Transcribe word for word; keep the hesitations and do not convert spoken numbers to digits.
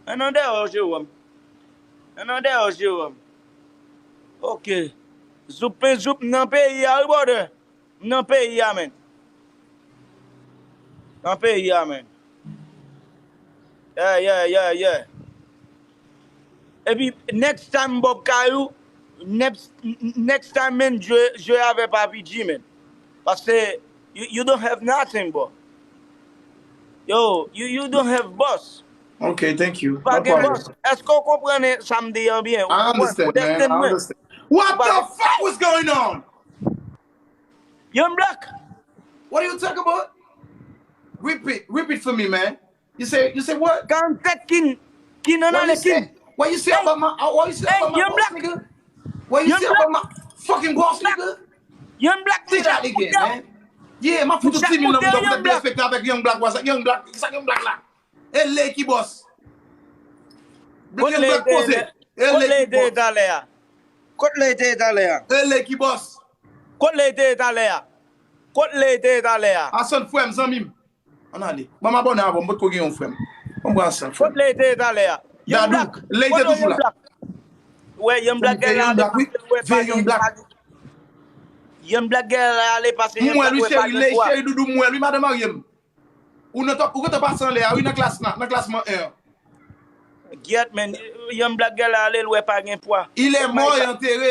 Ann andeyò, Jewòm. Ann andeyò, Jewòm. Ok. Zoup pen zoup, m nan peyi a, wi, brother. M nan peyi a, man. Nan peyi a, man. Yeah, yeah, yeah, yeah. Epi, next time, Bob Kayou, next, next time, man, jwe, jwe avè Papi G, man. Paske you, you don't have nothing, bro. Yo, you, you don't have boss. Okay, thank you. Pa gen boss. Èske w konprann sa m di an byen? I understand, man. I understand. What the fuck was going on? Young Black. What are you talking about? Repeat, repeat for me, man. You say, you say what? Kan tèt kin, kin nan ale kin. What you say about my, uh, what you say about my boss, nigga? What you say about my fucking boss, nigga? Young Black. Say that again, man. Yeah, m ap fout ou ti mil nan mouda pou tèt derespekte avèk Young Black, what's up? Young Black, sa Young Black la. E lè ki boss. Young Black poze. E lè ki boss. Kot lè te talè a? E lè ki boss. Kot lè te talè a? Kot lè te talè a? Asan frè m, zanmi m. Ann ale. Ban m abòne avè w, m potko gen yon frè m. Ban m pran sa. Kot lè te talè a? Young Black. Lè te toujou la. Wè, Young Black gen la. Young Black gen la ale pase. M wè l wi, cheri, cheri doudou, m wè l wi, madanm marye m. Ou nan top, ou gentan pase anlè a wi, nan klasman, nan klasman en an. Gyèt, men, Young Black gen la ale, l wè pa gen pwa. Il est mort et enterré.